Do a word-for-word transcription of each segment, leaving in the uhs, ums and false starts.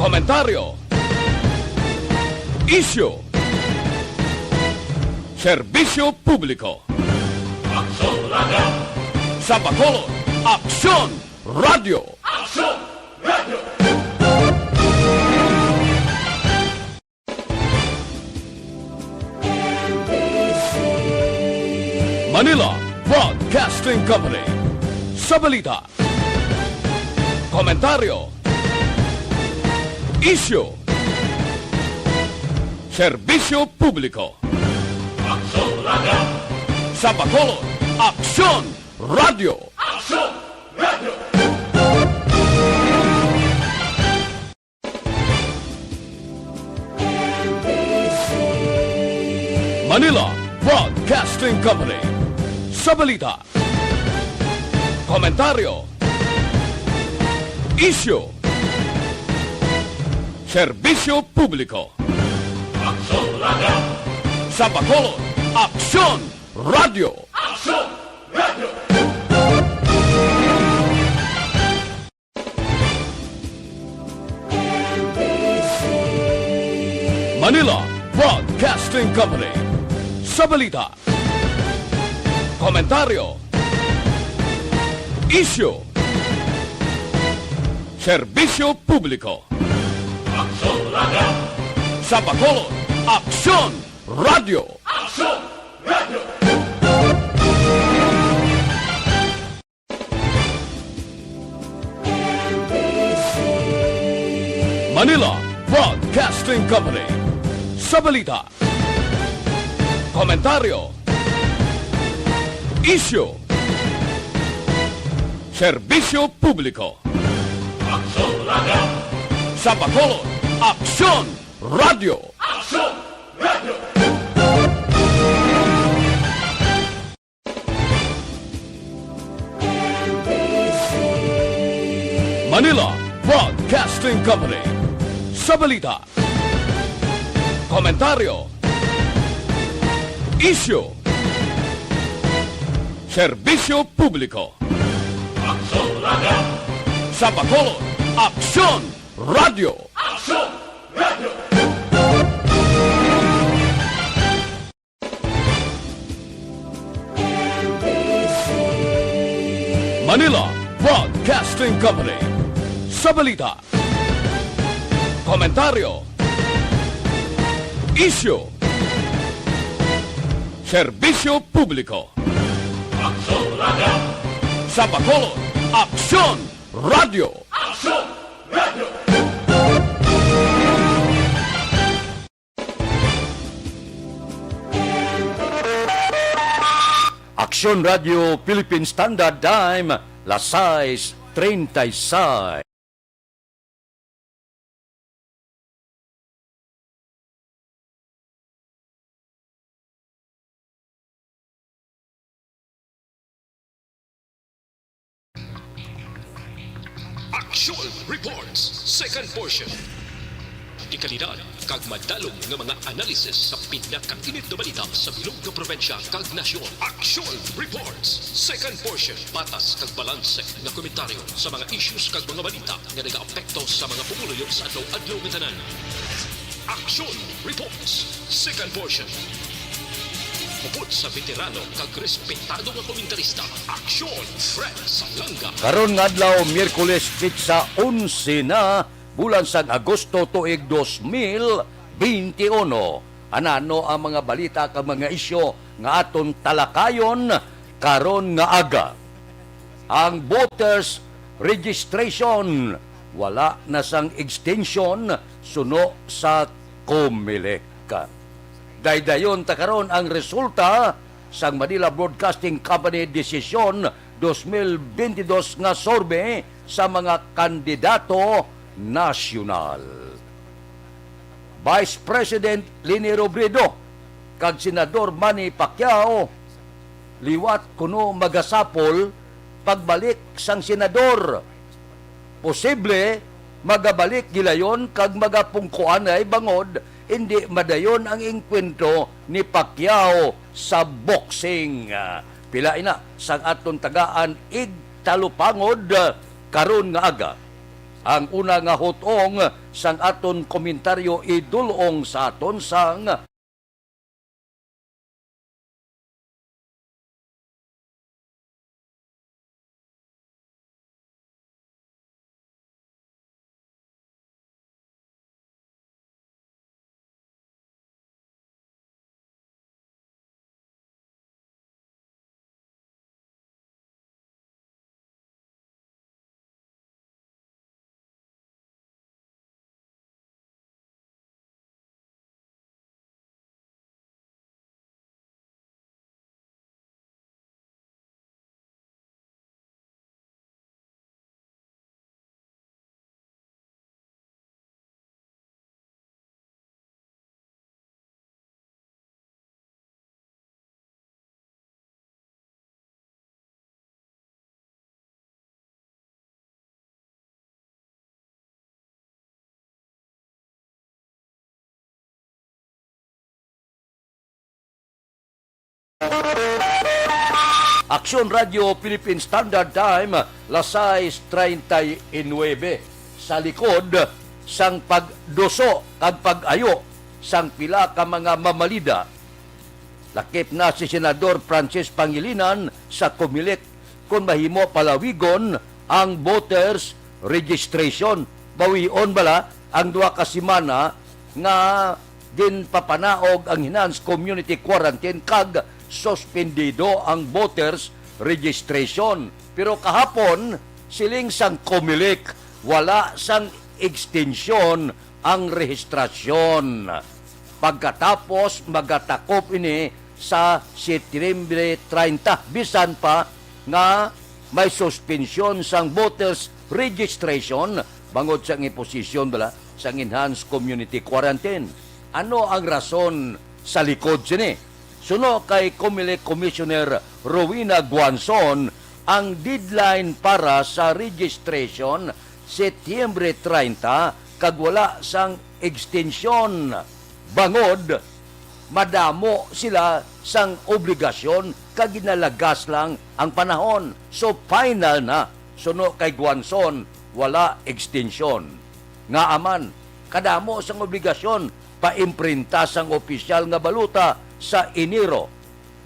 Komentaryo. Isyu. Serbisyo publiko. Aksyon Radio. Sa Bacolod, Aksyon Radio. Aksyon Radio. Manila Broadcasting Company. Sa balita, komentaryo, isyu, serbisyo publiko. Aksyon Radio. Sa Bacolod, Aksyon Radio. Aksyon Radio. Manila Broadcasting Company. Sa balita, komentaryo, isyu, serbisyo publiko. Aksyon Radio. Sa Bacolod, Aksyon Radio. Aksyon Radio. Manila Broadcasting Company. Sa balita, komentaryo, isyu, serbisyo publiko. Aksyon Radio. Sa Bacolod, Aksyon Radio. Aksyon Radio. Manila Broadcasting Company. Sa balita, komentaryo, isyu, serbisyo publiko. Aksyon Radio. Sa Bacolod, Aksyon Radio. Aksyon Radio. Manila Broadcasting Company. Sa balita, komentaryo, isyu, serbisyo publiko. Aksyon Radio. Sa Bacolod, Aksyon Radio. Aksyon Radio. Manila Broadcasting Company. Sa balita, komentaryo, isyu, serbisyo publiko. Aksyon Radio. Sa Bacolod, Aksyon Radio. Aksyon Radio. Aksyon Radio Philippine Standard Time, las sais treinta y seis. Action Reports, second portion. Dekalidad kag madalom nga mga analisis sa pinakainit nga balita sa bilog nga probinsya kag nasyon. Action Reports, second portion. Patas kag balanse nga komentaryo sa mga issues kag mga balita nga nagaapekto sa mga pumuluyo sa adlaw-adlaw nga tanan. Action Reports, second portion. Hupot sa veterano kag respetado nga komentarista, Aksyon Fred Salanga. Karon nga adlaw, Miyerkules, petsa onse na, bulan sang Agosto, tuig dos mil benti uno. Anano ang mga balita kag mga isyu nga aton talakayon karon nga aga? Ang voters registration wala na sang extension suno sa Comelec. Daydayon ta karon ang resulta sang Manila Broadcasting Company Desisyon dos mil bentidós nga survey sa mga kandidato nasyonal. Vice President Leni Robredo kag Senador Manny Pacquiao liwat kuno magasapol pagbalik sang senador. Posible magabalik gilayon kag magapungkoanay bangod indi madayon ang engkwentro ni Pacquiao sa boxing. Pila ina sang aton tagaan igtalupangod karon nga aga. Ang una nga hutong sang aton komentaryo idul-ong sa aton sang Aksyon Radio Philippine Standard Time, las sais treinta y nueve, sa likod sang pagduso kag pag-ayo sang pila ka mga mamalida, lakip na si Senador Francis Pangilinan sa Comelec kon mahimo palawigon ang voters registration. Bawion bala ang duha ka semana nga ginpapanaog ang enhanced community quarantine kag suspendido ang voters registration. Pero kahapon, siling sang Comelec, wala sang extension ang rehistrasyon. Pagkatapos, magatakop ini sa Setyembre treinta, bisan pa nga may suspensyon sang voters registration bangod sang imposition bala sang enhanced community quarantine. Ano ang rason sa likod sini? Suno kay Comelec Commissioner Rowena Guanzon, ang deadline para sa registration Setyembre treinta kag wala sang extension bangod madamo sila sang obligasyon kag ginalagas lang ang panahon. So, final na. Suno kay Guanzon, wala extension. Ngaa man, kadamo sang obligasyon paimprinta sang opisyal nga balota sa Enero.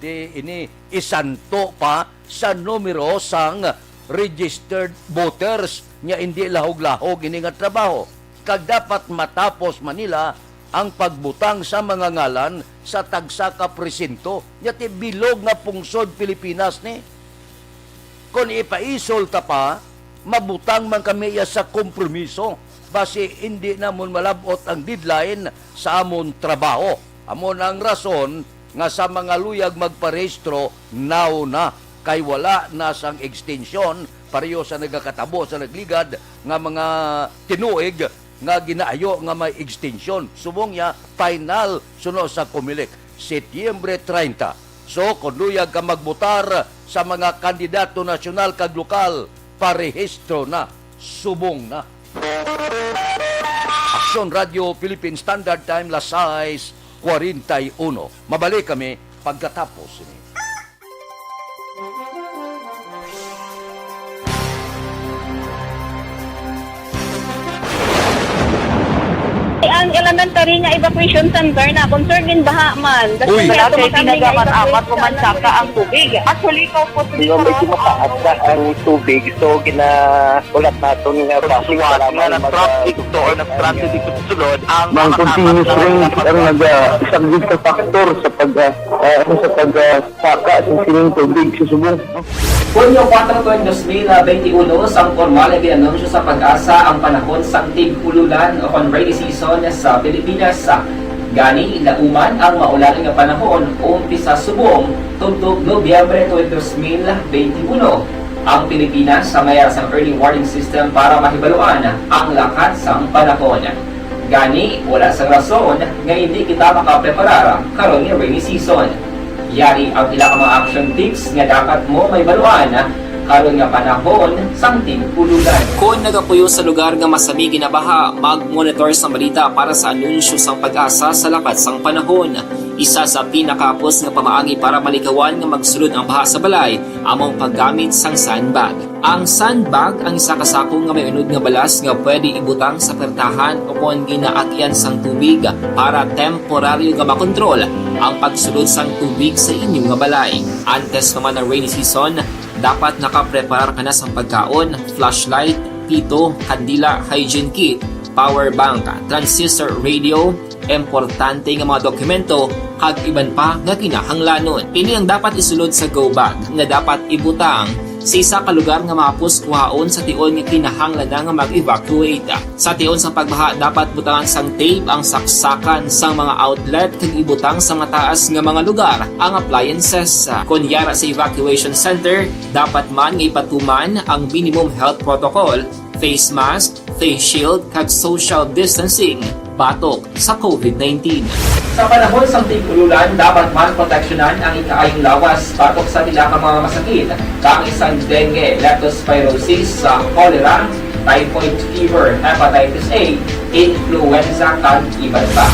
Ti ini isanto pa sa numero sang registered voters, nya indi lahog-lahog ini nga trabaho, kag dapat matapos man nila ang pagbutang sa mga ngalan sa tagsa ka presinto. Nya ti bilog nga pungsod Pilipinas ni. Kon ipaisol ta pa, mabutang man kami iya sa kompromiso, basi indi namon malab-ot ang deadline sa amon trabaho. Amo na ang rason nga sa mga luyag magparehistro, now na, kay wala na sang extension, pareho sa nagakatabo sa nagligad nga mga tinuig nga ginaayo nga may extension. Subong niya, final suno sa Comelec, Setyembre treinta. So, kung luyag ka magbotar sa mga kandidato nasyonal kag lokal, parehistro na, subong na. Aksyon Radio Philippine Standard Time, las sais cuarenta y uno. Mabalik kami pagkatapos sini. Ang elementary nga evacuation center na concerned in baha man. Uy. Kasi wala may kay dumating nga tinaga man apat evacuation. Umansaka ang tubig. Actually, ikaw po, medyo mataas na ang tubig, so gina-, ulat naton nga basi wala nga na-traffic to or na-stranded dito sa sulod ang mga continuous rain ang naga-, isa gid ka factor sa pag, ah, ah, sa pag, ah, saka sa sining tubig sa subong. Hunyo kuwatro tuig dos mil benti uno, sang pormal nga gin-anunsyo sa PAGASA ang panahon sang tig-ululan o kon rainy season sa Pilipinas. Gani, lauman ang maulan nga panahon, umpisa subong tubtob Nobyembre tuig dos mil benti uno. Ang Pilipinas may ara sang early warning system para mahibaluan ang lakat sang panahon. Gani, wala sang rason nga indi kita makapreparar karon nga rainy season. Yari ang pila ka mga action tips nga dapat mo mahibaluan Karon nga panahon sang tig-ululan. Kon nagapuyo sa lugar nga masami ginabaha, mag-monitor sang balita para sa anunsyo sang PAGASA sa lakat sang panahon. Isa sa pinakahapos nga pamaagi para malikawan nga magsulod ang baha sa balay amo ang paggamit sang sandbag. Ang sandbag ang isa ka sako nga may unod nga balas nga pwede ibutang sa pertahan o kon ginaagyan sang tubig para temporaryo nga makontrol ang pagsulod sang tubig sa inyo nga balay. Antes pa man ang rainy season, dapat nakapreparar ka na sang pagkaon, flashlight, pito, kandila, hygiene kit, power bank, transistor radio, importante nga mga dokumento, kag iban pa nga kinahanglanon. Ini ang dapat isulod sa go bag nga dapat ibutang sa isa ka lugar nga mahapos kuhaon sa tion nga kinahanglan na nga mag-evacuate. Sa tion sa pagbaha, dapat butangan sang tape ang saksakan sang mga outlet kag ibutang sa mataas nga mga lugar ang appliances. Kon yara sa evacuation center, dapat man nga ipatuman ang minimum health protocol, face mask, face shield, kag social distancing batok sa covid nineteen. Sa panahon sang tig-ululan, dapat man proteksyonan ang ikaayong lawas batok sa pila ka mga masakit, kaangay sang dengue, leptospirosis, sa cholera, typhoid fever, hepatitis A, influenza, kag iban pa.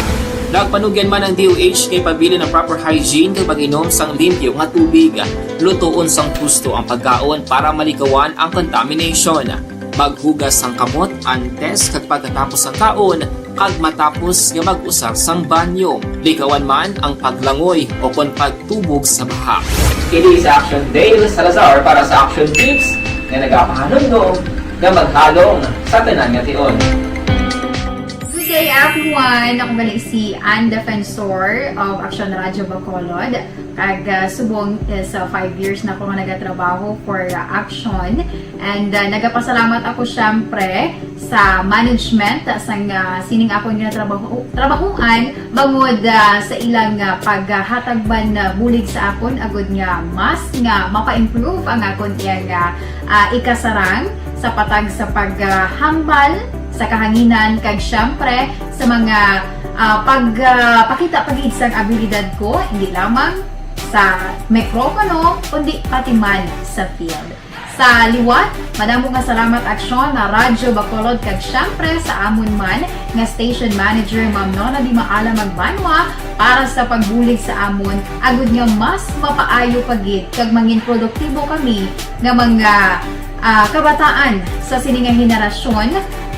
Nagpanugyan man ang D O H kay pabilin ang proper hygiene kag pag-inom sang limpyo nga tubig. Lutoon sang husto ang pagkaon para malikawan ang contamination. Maghugas sang kamot antes kag pagkatapos sang kaon kag matapos nga mag-usar sang banyo. Likawan man ang paglangoy o kon pagtubog sa baha. Kini si Action Dale Salazar para sa Action Tips nga nagapahanumdom nga maghalong sa tanan nga tion. Good day, everyone! Ako gali si Ann Defensor of Action Radio Bacolod. Kag, ah, subong is, ah, five years na ako nga nagatrabaho for, ah, Action. And, ah, nagapasalamat ako, syempre, sa management, ah, sang, ah, sining akon nga trabaho, trabahoan, bangod, ah, sa ilang, ah, paghatag man, ah, bulig sa akon, agud nga mas nga mapa-improve ang akon iyang, ah, ah, ikasarang sa patag sa paghambal sa kahanginan, kag, syempre, sa mga, ah, pag, ah, pakita pa gid sang abilidad ko, hindi lamang sa mikropono, kundi pati man sa field. Sa liwat, madamo nga salamat, Aksyon, na Radyo Bacolod, kag, syempre, sa amon man nga station manager, Ma'am Nona Di Maala Magbanwa, para sa pagbulig sa amon, agud nga mas mapaayo pa gid kag mangin produktibo kami nga mga, ah, kabataan sa sini nga henerasyon.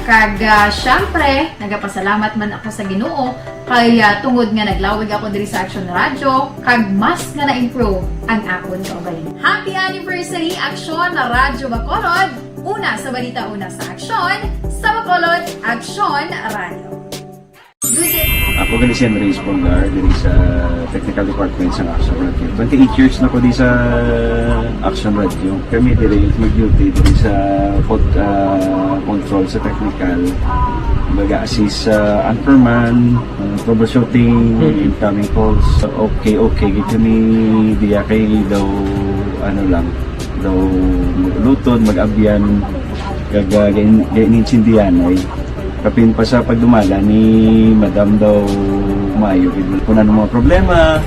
Kag, ah, syempre, nagapasalamat man ako sa Ginoo kay, ah, tungod nga naglawig ako diri sa Action Radio, kag mas nga na-improve ang akon kaugalingon. Happy anniversary, Aksyon na Radyo Bacolod! Una sa balita, una sa aksyon, sa Bacolod, Aksyon Radio. Good day. Ako gali si Henry Espolgar, diri sa technical department sa Action Radio. Twenty-eight years na ko di sa Action Radio. Kami diri mag-duty diri sa pod-, ah, control sa technical. Mag-assist sa anchorman, ah, troubleshooting, Mm. incoming calls. Okay, okay. Gid kami diya kay daw, ano lang, daw maglutod, mag-abyan, kag, ah, gain-, gainintindihan ay. Kapin pa sa pagdumala ni Madam daw maayo gid. Kung ano mga problema,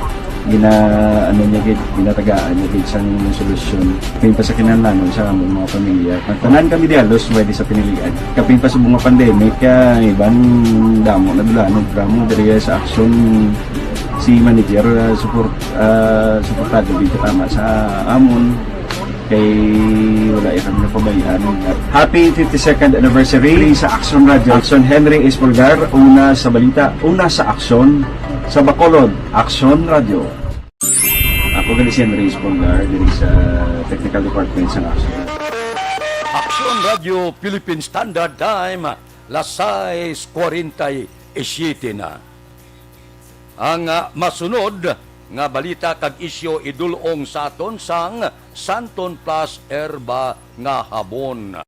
gina-, ano niya gid, ginatagaan niya gid sang solusyon. Kapin pa sa kinahanglanon sa among mga pamilya. Ang tanan kami di halos pwede sa pinilian. Kapin pa sa mga pandemic, ah, iban damo na dulanon, damo diri sa Action si manager, ah, support, ah, suportado gid tama sa amon. Kay wala iya kami napabayaan. Happy fifty-second anniversary sa Action Radio. Action Henry Espolgar, una sa balita, una sa aksyon, sa Bacolod, Action Radio. Ako gali si Henry Espolgar, diri sa technical department sa Action. Action Radio Philippine Standard Time, las sais cuarenta y siete na. Ang, ah, masunod nga balita kag isyu idul-ong sa aton sang Santon Plus Herba nga Habon.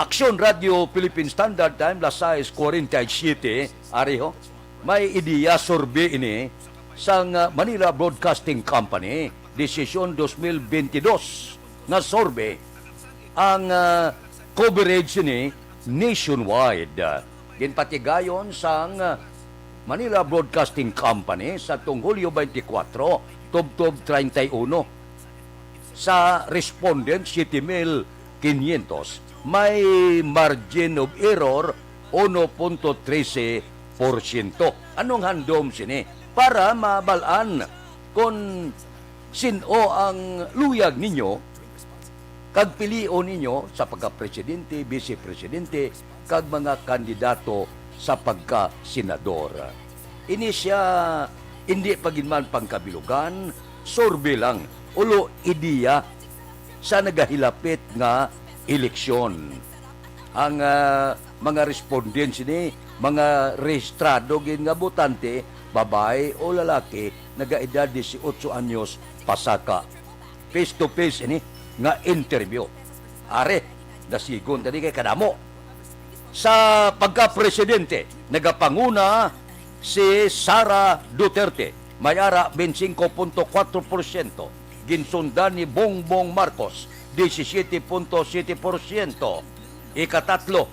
Aksyon Radio Philippine Standard Time, las sais cuarenta y siete, ari ho. May ideya survey ini sang, ah, Manila Broadcasting Company, desisyon dos mil bentidós nga survey. Ang, ah, coverage ini nationwide. Ginpatigayon sang, ah, Manila Broadcasting Company sa tong Hulyo twenty-four, tubtob treinta y uno. Sa respondent, siete mil quinientos, may margin of error uno punto trese porsyento. Anong handom sini? Para mabal-an kon sin-o ang luyag ninyo kag pilion ninyo sa pagka-presidente, vice-presidente, kag mga kandidato sa pagka-senador. Ini sia hindi pa gid man pangkabilugan, survey lang, ulo ideya sa nagahilapit nga eleksyon. Ang, ah, mga respondents ni mga rehistrado gid nga botante, babayi o lalaki, nagaedad dieciocho anyos pasaka. Face to face ini nga interview. Are, dasigon tani kay kadamo. Sa pagka-presidente, nagapanguna si Sara Duterte, may ara twenty-five point four percent. Ginsundan ni Bongbong Marcos, disisyete punto siyete porsyento. Ikatatlo,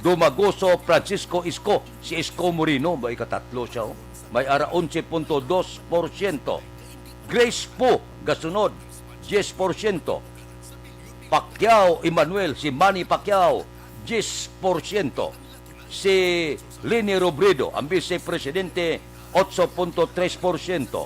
Dumagoso Francisco Isko, si Isko Moreno, ba, ikatatlo siya, oh. May ara onse punto dos porsyento. Grace Poe, gasunod, diyes porsyento. Pacquiao Emmanuel, si Manny Pacquiao, diyes porsyento. Si Leni Robredo, ang Vice Presidente, otso punto tres porsyento.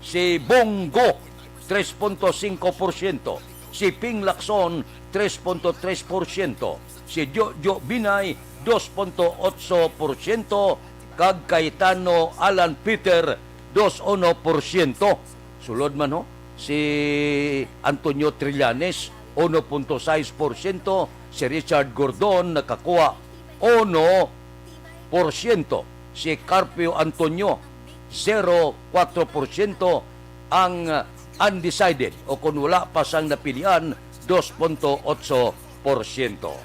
Si Bongo, tres punto singko porsyento. Si Ping Lacson, tres punto tres porsyento. Si Jojo Binay, dos punto otso porsyento. Kag Cayetano Alan Peter, dos uno porsyento. Sulod man, ho, si Antonio Trillanes, uno punto sais porsyento, si Richard Gordon nakakuha uno porsyento, si Carpio Antonio, zero kuwatro porsyento, ang undecided o kung wala pa sang napilian, dos punto otso porsyento.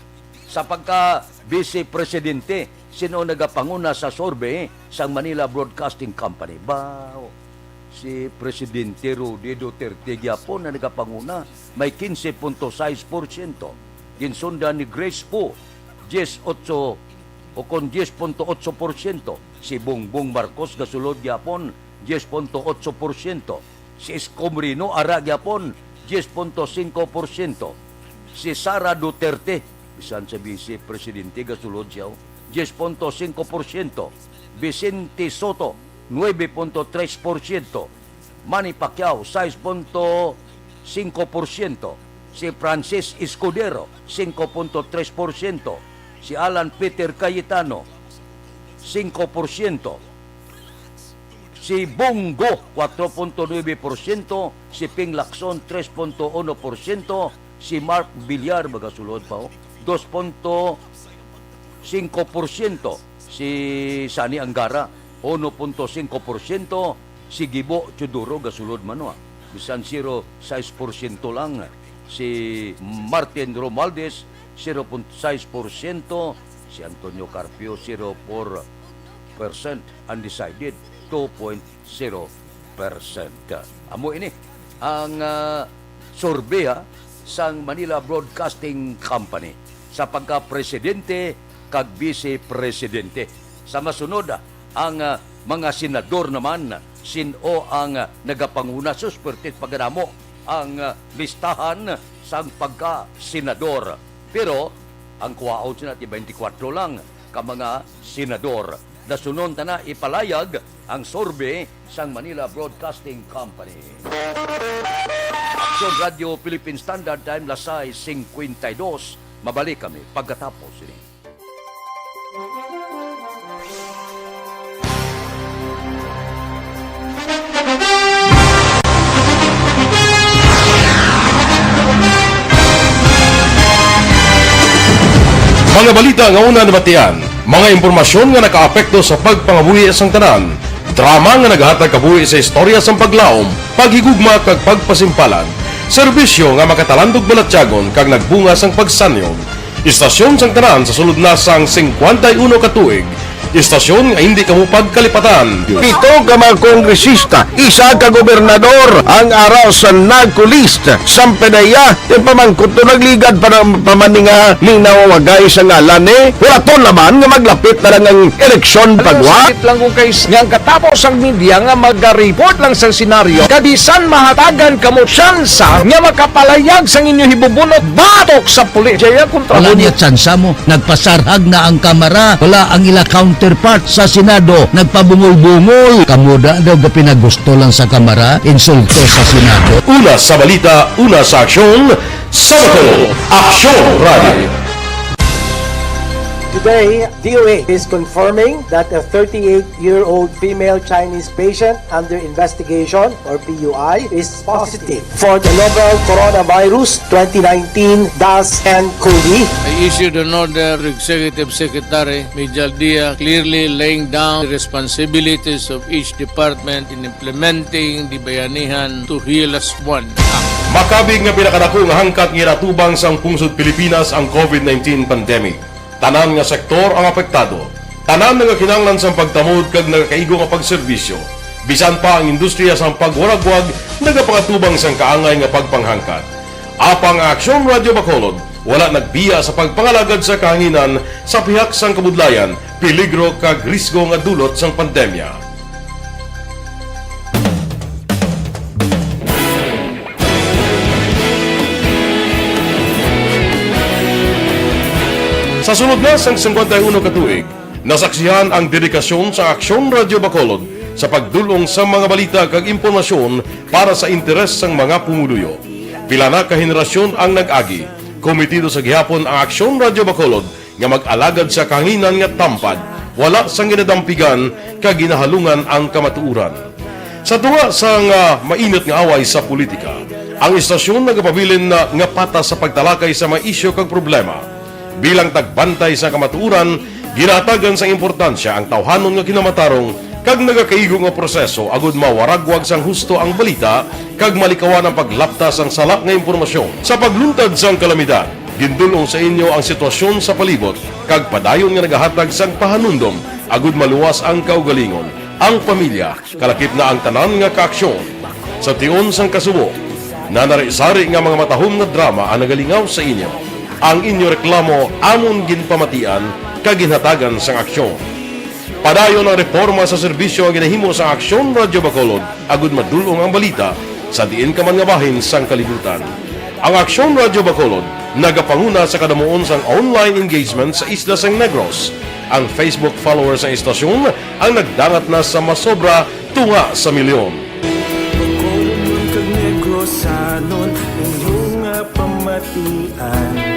Sa pagka Vice Presidente, sino nagapanguna sa survey sang Manila Broadcasting Company? Ba, si Presidente Rudy Duterte gyapon na nagapanguna, may kinse punto sais porsyento. Ginsundan ni Grace Poe, diyes otso o kon diyes punto otso porsyento. Si Bongbong Marcos gasulod gyapon, diyes punto otso porsyento. Si Isko Moreno ara gyapon, diyes punto singko porsyento. Si Sara Duterte, bisan sa Vice Presidente gasulod siya, oh, diyes punto singko porsyento. Vicente Sotto, nuebe punto tres porsyento. Manny Pacquiao, sais punto singko porsyento. Si Francis Escudero, singko punto tres porsyento. Si Alan Peter Cayetano, singko porsyento. Si Bongo, kuwatro punto nuebe porsyento. Si Ping Lacson, tres punto uno porsyento. Si Mark Villar, magasulod pa, oh, dos punto singko porsyento. Si Sonny Angara, uno punto singko porsyento. Si Gibo Teodoro gasulod man, oh, ah. Bisan zero sais porsyento lang. Si Martin Romualdez, zero point sais porsyento. Si Antonio Carpio, zero four percent. Undecided, two point zero percent. Amo ini ang, ah, survey, ha, sang Manila Broadcasting Company sa pagka-presidente kag vice-presidente. Sa masunod, ah, ang, ah, mga senador naman, sin-o ang, ah, nagapanguna? Sus, perti pagadamo ang, ah, listahan sang pagka-senador. Pero ang kuwaon sina ti twenty-four lang ka mga senador. Dasunon ta na ipalayag ang survey sang Manila Broadcasting Company. Aksyon Radio Philippine Standard Time, las sais cincuenta y dos. Mabalik kami pagkatapos sini. Mga balita nga una nabatian, mga impormasyon nga nakaapekto sa pagpangabuhi sang tanan, drama nga nagahatag kabuhi sa istorya sang paglaom, paghigugma kag pagpasimpalan, serbisyo nga makatalandog balatyagon kag nagbunga sang pagsanyog. Istasyon sang tanan sa sulod na sang singkwenta y uno ka tuig. Istasyon nga hindi kamo pagkalipatan. Pito ka mga kongresista, isa ka gobernador ang ara sa NAGCO list. Sampanaya, yung pamangkot to nagligad pa ng pamaninga ning nawawagay sa ngalan ni Huraton naman nga maglapit na lang ang eleksyon pagwa. Sakit lang kung kay nga ang katapos ang media nga maga-report lang sa senaryo, kabisan mahatagan kamo tsansa nga makapalayag sang inyo hibubunot batok sa pulis. Jaya kontra Wala mo. Niya tsansa mo. Nagpasarhag na ang Kamara. Wala ang ila counterpart sa Senado. Nagpabungol-bungol. Kamo da daw gapinagusto lang sa Kamara. Insulto sa Senado. Una sa balita, una sa aksyon, sa Bacolod, Aksyon Radio. Today, D O A is confirming that a thirty-eight-year-old female Chinese patient under investigation, or P U I, is positive for the novel coronavirus twenty nineteen dash N cov. I issued an order to Executive Secretary Mijal Dia, clearly laying down the responsibilities of each department in implementing the Bayanihan to Heal Us One Act. Makabig nga pinakadako nga hangkat nga ginatubang sang pungsod Pilipinas ang covid nineteen pandemic. Tanan nga sektor ang apektado. Tanan nga kinahanglan sang pagtamod kag nagakaigo nga pagserbisyo. Bisan pa ang industriya sang pagwaragwag nagapangatubang sang kaangay nga pagpanghangkat. Apang ang Aksyon Radyo Bacolod wala nagbiya sa pagpangalagad sa kahanginan sa pihak sang kabudlayan, peligro kag risgo nga dulot sang pandemya. Sa sulod na sang singkwenta y uno ka tuig, nasaksihan ang dedikasyon sa Aksyon Radyo Bacolod sa pagdul-ong sa mga balita kag impormasyon para sa interes sang mga pumuluyo. Pila na ka henerasyon ang nag-agi. Kometido sa gihapon ang Aksyon Radyo Bacolod nga mag-alagad sa kahanginan nga tampad, wala sang ginadampigan kag ginahalungan ang kamatuoran. Sa tunga sang, ah, mainit nga away sa politika, ang istasyon nagapabilin na nga patas sa pagtalakay sa mga isyu kag problema. Bilang tagbantay sa kamatuoran, ginahatagan sang importansya ang tawhanon nga kinamatarong kag nagakaigo nga proseso agud mawaragwag sang husto ang balita kag malikawan ang paglapta sang sala nga impormasyon. Sa pagluntad sang kalamidad, gindul-ong sa inyo ang sitwasyon sa palibot kag padayon nga nagahatag sang pahanumdom agud maluwas ang kaugalingon, ang pamilya, kalakip na ang tanan nga kaaksyon. Sa tion sang kasubo, nanari-sari nga mga matahom nga drama ang nagalingaw sa inyo. Ang inyo reklamo amon ginpamatian kag ginhatagan sang aksyon. Padayon ang reporma sa serbisyo nga ginahimo sang Aksyon Radyo Bacolod agud madul-ong ang balita sa diin ka man nga bahin sang kalibutan. Ang Aksyon Radyo Bacolod nagapanguna sa kadamuon sang online engagement sa isla sang Negros. Ang Facebook followers sang istasyon ang nagdangat na sa masobra tunga sa milyon. Bacolod kag Negrosanon, inyo nga pamatian.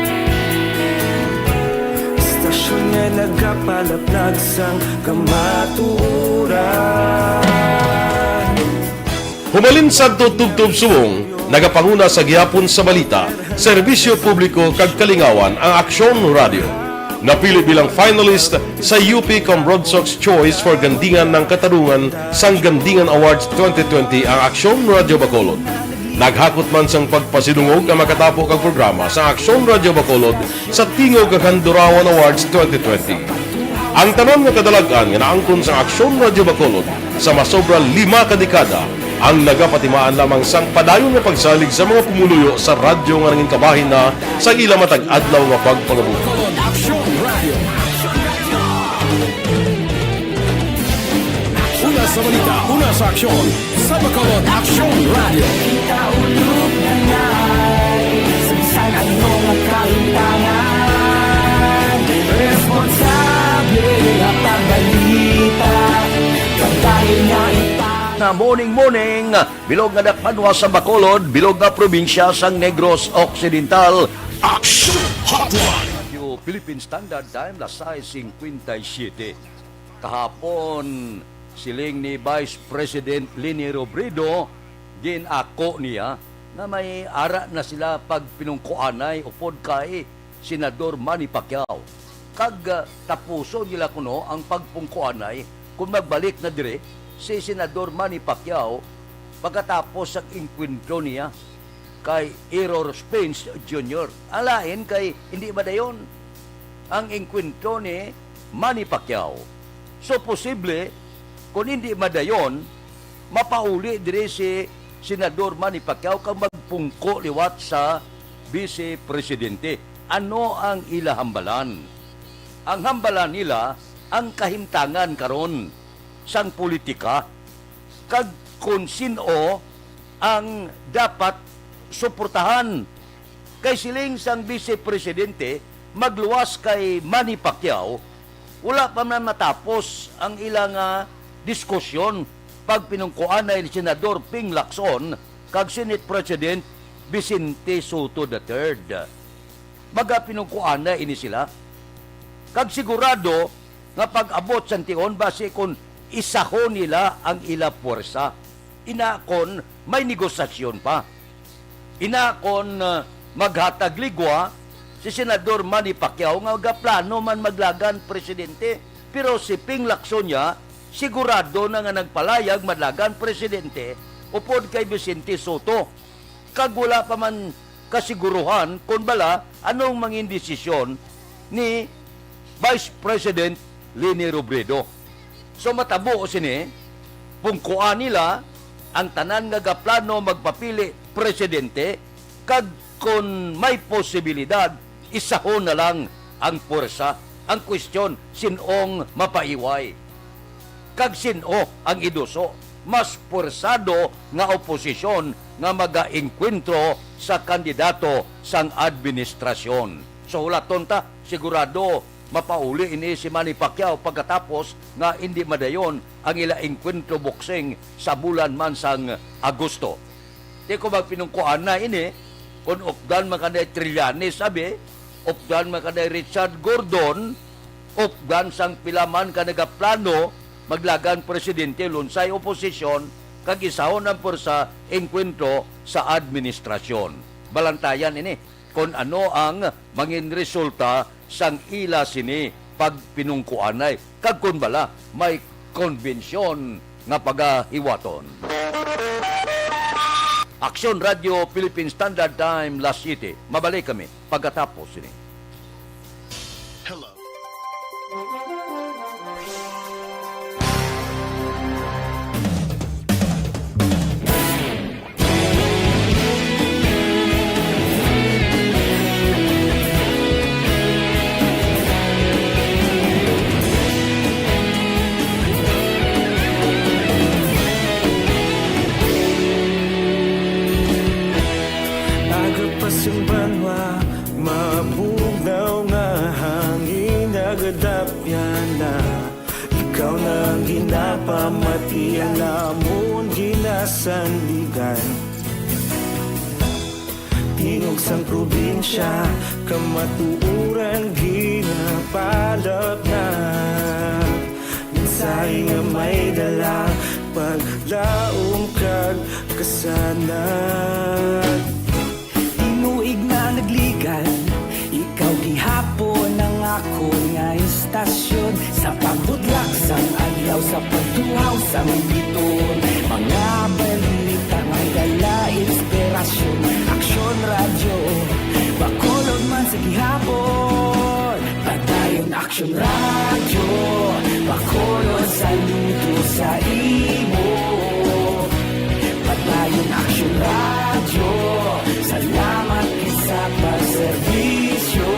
Istasyon nga nagapalaplag sang kamatuoran. Humalin sadto tubtob subong, nagapanguna sa gihapon sa balita, serbisyo publiko kag kalingawan ang Aksyon Radyo. Napili bilang finalist sa U P Comrodsocs Choice for Gandingan ng Katarungan sang Gandingan Awards twenty twenty ang Aksyon Radyo Bacolod. Naghakot man sang pagpasidungog ang makatapo kag programa sa Aksyon Radyo Bacolod sa Tingog kag Handurawan Awards twenty twenty. Ang tanan nga kadalag-an nga naangkon sa Aksyon Radyo Bacolod sa masobra lima ka dekada ang nagapatimaan lamang sang padayon nga pagsalig sa mga pumuluyo sa radyo nga nangin kabahin na sa ila matag adlaw nga pagpangabuhi. Bacolod Aksyon Radio. Una sa balita, una sa aksyon, sa Bacolod Aksyon Radio. Kita ulog na ngay, sa bisan ano nga kahintangan, responsable nga pagbalita, pagdali nga ita- Na morning, morning. Bilog nga dakpanwa sa Bacolod, bilog nga probinsya sang Negros Occidental. Action Hotline. Radyo Philippine Standard Time, las sais cincuenta y siete. Kahapon, siling ni Vice President Leni Robredo, gin-ako niya nga may ara na sila pagpinungkuanay upod kay Senador Manny Pacquiao. Kag, ah, tapuson nila kuno ang pagpungkuanay kon magbalik na diri si Senador Manny Pacquiao pagkatapos sa engkwentro niya kay Errol Spence Junior. Ang lain kay hindi madayon. ang engkwentro ni Manny Pacquiao. So, posible, kung hindi madayon, mapauli diri si Senador Manny Pacquiao kag magpungko liwat sa Vice Presidente. Ano ang ila hambalan? Ang hambalan nila ang kahimtangan karon sang politika kag kon sin-o ang dapat suportahan. Kay siling sang Vice Presidente, magluwas kay Manny Pacquiao, wala pa man matapos ang ila nga diskusyon pagpinungkuanay ni Senador Ping Lacson kag Senate President Vicente Sotto the third. Magapinungkuanay ini sila. Kag sigurado nga pag-abot sang tion, basi kon isahon nila ang ila puwersa. Ina kon may negosasyon pa. Ina kon, ah, maghatag ligwa si Senador Manny Pacquiao nga gaplano man maglagan presidente, pero si Ping Lacson niya sigurado na nga nagpalayag madlagan presidente upod kay Vicente Sotto. Kag wala pa man kasiguruhan kon bala anong mangin desisyon ni Vice President Leni Robredo. So, matabo sini, pungkuan nila ang tanan nga gaplano magpapili presidente, kag kon may posibilidad, isahon na lang ang puwersa. Ang kwestiyon, sin-ong mapaiway? Kag sin-o ang iduso? Mas puwersado nga oposisyon nga magaengkwentro sa kandidato sang administrasyon. So, hulaton ta, sigurado mapauli ini si Manny Pacquiao pagkatapos nga indi madayon ang ila engkwentro boksing sa bulan man sang Agosto. Di ko magpinungkuan na ini, kung updan man kanay Trillanes, abi, updan man kanay Richard Gordon, updan sang pila man ka nagaplano maglagan presidente lunsay oposisyon, kag isahon ang pwersa engkwentro sa administrasyon. Balantayan ini kon ano ang mangin resulta sang ila sini pagpinungkuanay, kag kon bala may konbensyon nga pagahiwaton. Aksyon Radio Philippine Standard Time, las siete. Mabalik kami pagkatapos sini. Hello. Aga pa sing banwa, mabugnaw nga hangin nagadapyan na. Ikaw na ang ginapamati, ang amon ginasandigan. Tingog sang probinsya, kamatuoran ginapalapnag. Mensahe nga may dala, paglaom kag kasanag. Tinuig na nagligad, ikaw gihapon ang akon nga istasyon. Sa pagbudlak sang adlaw, sa pagtuhaw sang biton, mga balita may dala inspirasyon. Aksyon Radyo, Bacolod man sa gihapon. Padayon Aksyon Radyo, Bacolod, saludo sa imo. Padayon Aksyon Radyo, salamat gid sa pagserbisyo.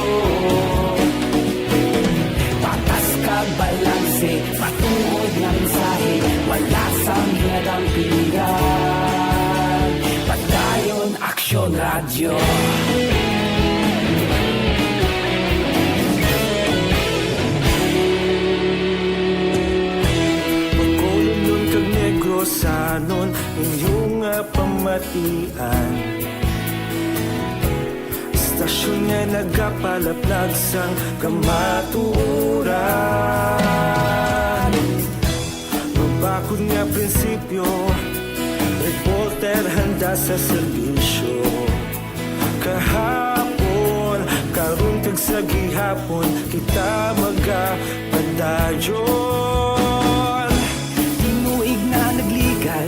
Patas kag balanse, matuod nga mensahe, wala sang ginadampigan. Padayon Aksyon Radyo. Bacolodnon kag Negrosanon, inyo nga pamatian. Istasyon nga nagapalaplag sang kamatuoran. Mabakod nga prinsipyo, reporter handa sa serbisyo. Kahapon, karon kag sa gihapon, kita magapadayon. Tinuig na nagligad,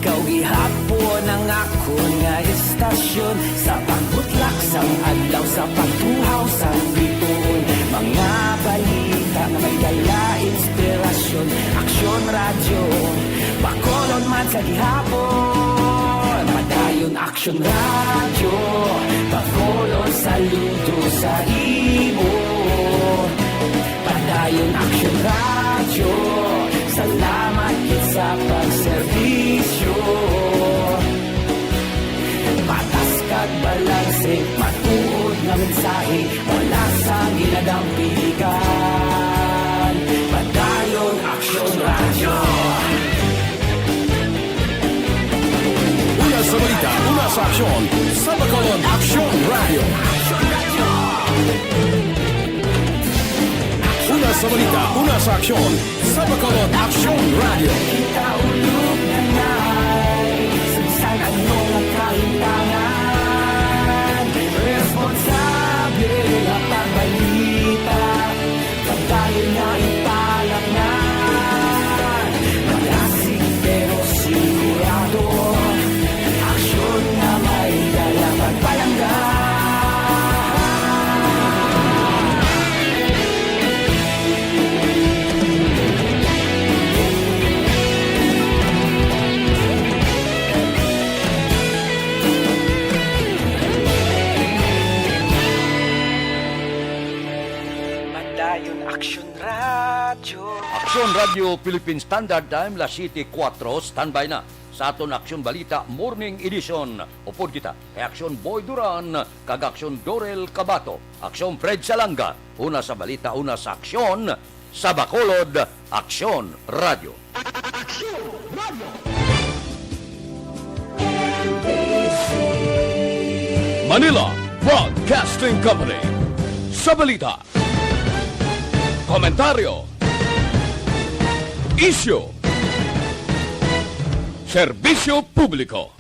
Ikaw gihapon ang akon nga istasyon, sa pagbutlak sang adlaw, sa pagtuhaw sang bituon. Mga balita nga may dala inspirasyon. Aksyon Radyo, Bacolod man sa gihapon. Padayon Aksyon Radyo, Bacolod, saludo sa imo. Padayon Aksyon Radyo, salamat gid sa pagserbisyo. Patas kag balanse, matuod nga mensahe, wala sang ginadampigan. Padayon Aksyon Radyo. Una sa balita, una sa aksyon, sa Bacolod Aksyon Radyo. Una sa balita, una sa aksyon, sa Bacolod Aksyon Radyo. Kita ulog na ngay, sa bisan ano nga kahintangan, responsable nga pagbalita. Padayon nga ipalaknay, malasig pero sigurado. Aksyon nga may dala pagpalangga. Padayon Aksyon Radyo. Aksyon Radyo Philippine Standard Time, las siete kuwatro, standby na sa aton Aksyon Balita Morning Edition. Upod kita kay Aksyon Boy Duran kag Aksyon Dorel Cabato. Aksyon Fred Salanga, una sa balita, una sa aksyon, sa Bacolod, Aksyon Radyo. Aksyon Radyo. Manila Broadcasting Company. Sa balita, komentaryo, isyu, serbisyo publiko.